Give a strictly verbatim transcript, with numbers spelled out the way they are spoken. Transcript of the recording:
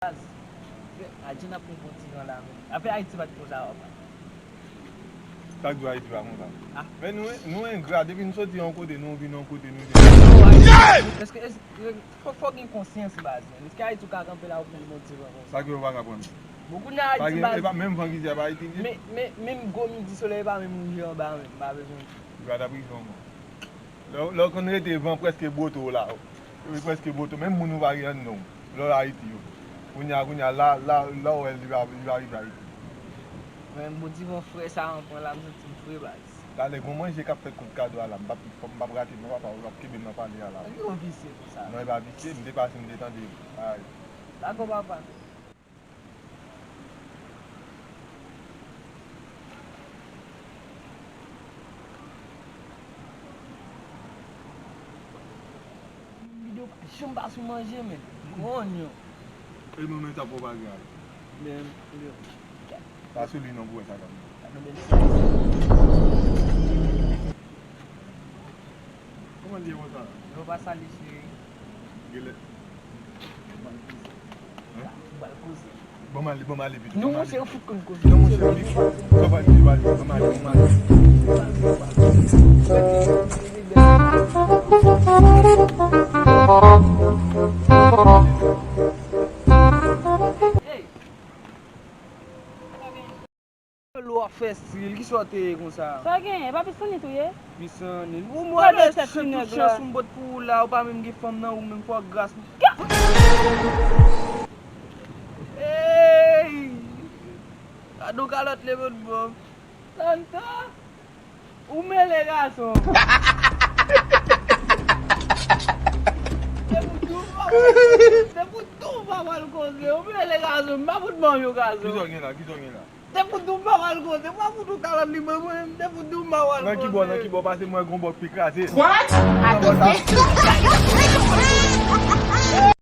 Baz, Adjina ap pran bon ti ran la menm. Afè Ayiti pa t konsa, papa. Sa k di w Ayiti pa konsa? Ah. Men nou, nou engra, depi nou soti yon kote, nou vin yon kote, nou vin. Non, Ayiti, èske, èske, fò, fò gen konsyans, baz, menm. Èske Ayiti ou ka kanpe la ou pran bon ti ran konsa? Sa k fè w pa ka pran? Bon, kounye a Ayiti, baz. Pa gen, e pa menm van ki di ap Ayiti li ye. Men, men, menm gwo midi solèy pa menm rive anba menm, m pa bezwen di. Li pa t ap rive ankò. Lè, lè w konn rete van prèske bwote w la, wi, prèske bwote w, menm moun ou pa gen anndan w, lè w Ayiti yo. Kounye a, kounye a, la, la, la w wè li pa, li pa rive Ayiti. Mwen, bon ti van frè sa an pran la, m santi m fre, baz. Talè, gon manje k ap fèt kont kado a la, m p ap, m p ap rate non, papa, w ap kenbe m nan pale a la. Yo visye konsa. Non, e pa visye, m te pase, m te tande. Ay. Dakò, papa. Videyo pa janm pa sou manje, men. Gwo onyon. E mwen menm sa pou w pa gen al. Men, men. Pa sou li non pou wè sa k ap. Sa nou menm. Kòman l ye konsa? Yo pa sale cheri. Genlè. Hein? Bal koze. Ban m ale, ban m ale pito. Non, monchè, yo fout konn koze. Non, monchè, li fou. Sa va di, va di, ban m ale, ban m ale. Hey! Lè w ap fè estil, kisa w te ye konsa? Sa w genyen? E pa Pisannit ou ye? Pisannit. Ou mwen ale chèche tout chans ou m pot pou ou la, ou pa menm gen fanm nan ou menm fò gras. Ey! Gade yon kalòt leve bò. Tanta! Ou mele gason. Se pou tou w pa pral, se pou tou w pa pral koze. Ou mele gason, m pa fout ban w yon gason. Kisa w gen la? Kisa w gen la? Te pou tou m pa pral koze. Mwen pou tou kalòt li mwen, mwen, te pou tou m pa pral koze. Nan ki bò, nan ki bò, pase mwen gon bò k pi kraze. What? Atò, sa.